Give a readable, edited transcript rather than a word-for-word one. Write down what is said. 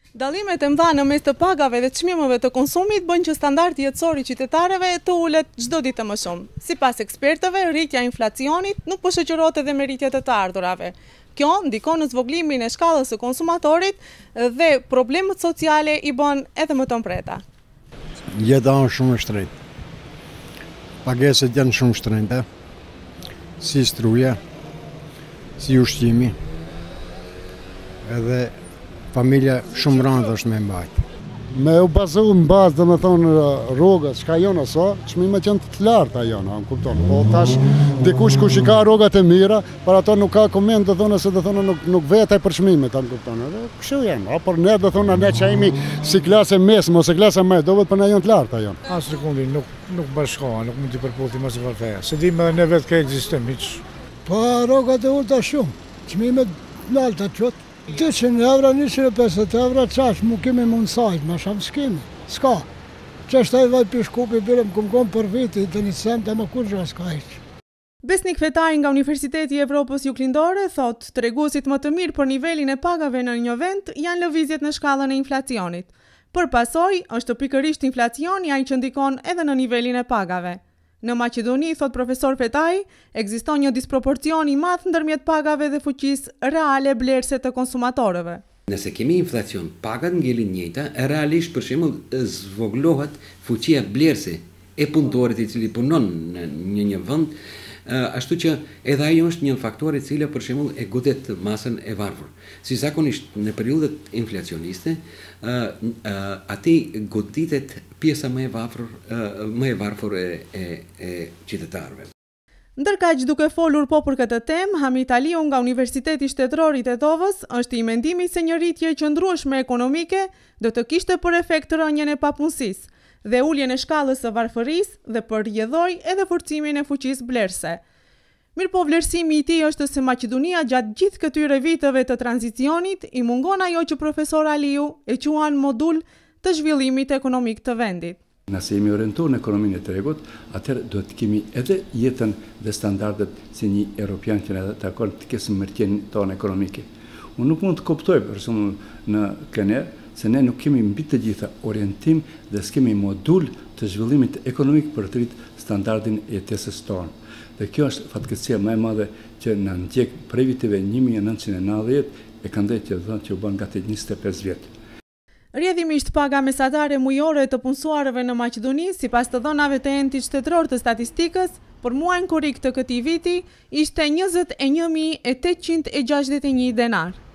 Dallimet e mëdha në mes të pagave dhe çmimeve të konsumit bëjnë që standardi jetësor i qytetarëve të ulet çdo ditë e më shumë. Sipas ekspertëve, rritja e inflacionit nuk po shoqërohet edhe me rritje të të ardhurave. Kjo ndikon në zvogëlimin e shkallës së konsumatorit dhe problemet sociale i bën edhe më të mprehta. Jeta është shumë e shtrenjtë. Pagesat janë shumë shtrenjta, si struja, si ushqimi, edhe familja shumë rëndë është me mbajtë. Me u bazu në bazë, domethonë, rrogës, çka jonë asa, çmimet janë të larta jonë, a më kupton. Po tash, dikush kush i ka rrogat e mira, për ato nuk ka koment, do thonë, se do thonë, nuk, nuk vet ai për çmimet, a më kupton. Edhe kështu janë, a por ne do thonë, ne që jemi si klasë e mesme, ose klasa më e dobët, për na janë të larta janë. Asërkundi, nuk, nuk bashkohen, nuk mund t'i përputhim asnjë farë S'e dimë edhe ne vetë ke ekzistojmë, hiç. Po, rrogat e ulta shumë, çmimet nalta qëtë, 200 euro, 150 euro, qash mu kemi mundësajt, ma shumë s'kemi, s'ka. Qështë ai vaj pi Shkupi, bile më kum konë për viti, dhe një cent, ama kurgjë s'ka hiq. Besnik Fetai nga Universiteti i Evropës Juglindore thotë, treguesit më të mirë për nivelin e pagave në një vend janë lëvizjet në shkallën e inflacionit. Për pasojë, është pikërisht inflacioni ai që ndikon edhe në nivelin e pagave. Në Maqedoni, thotë profesor Fetai, ekziston një disproporcion i madh ndërmjet pagave dhe fuqisë reale blerëse të konsumatorëve. Nëse kemi inflacion, pagat ngelin njëjta, realisht për shembull zvogëlohet fuqia blerëse e punëtorit i cili punon në një një vend, ashtu që edhe ajo është një faktor i cili për shembull e godet masën e varfër. Si zakonisht në periudhat inflacioniste, aty goditet pjesa më e varfër, më e varfër e e e qytetarëve. Ndërkaq duke folur po për këtë temë, Hamit Aliu nga Universiteti Shtetëror i Tetovës është i mendimit se një rritje e qëndrueshme ekonomike do të kishte për efekt rënien e papunësisë dhe uljen e shkallës së varfërisë dhe për rrjedhojë edhe forcimin e fuqisë blerëse. Mirëpo vlerësimi i tij është se Maqedonia gjatë gjithë këtyre viteve të tranzicionit i mungon ajo që profesor Aliu e quan modul të zhvillimit ekonomik të vendit. Nëse jemi orientuar në ekonominë e tregut, atëherë duhet të kemi edhe jetën dhe standardet si një europian që na takon të kesim mirëqenien tonë ekonomike. Unë nuk mund të kuptoj, për shembull, në KNR, se ne nuk kemi mbi të gjitha orientim dhe s'kemi modul të zhvillimit ekonomik për të rritë standardin e jetesës tonë. Dhe kjo është fatkeqësia më e madhe që na ndjek prej viteve 1990 e këndej që do të thonë që u bën gati 25 vjet. Rrjedhimisht paga mesatare mujore e të punësuarve në Maqedoni, sipas të dhënave të Entit Shtetëror të Statistikës, për muajin korrik të këtij viti, ishte 21.861 denarë.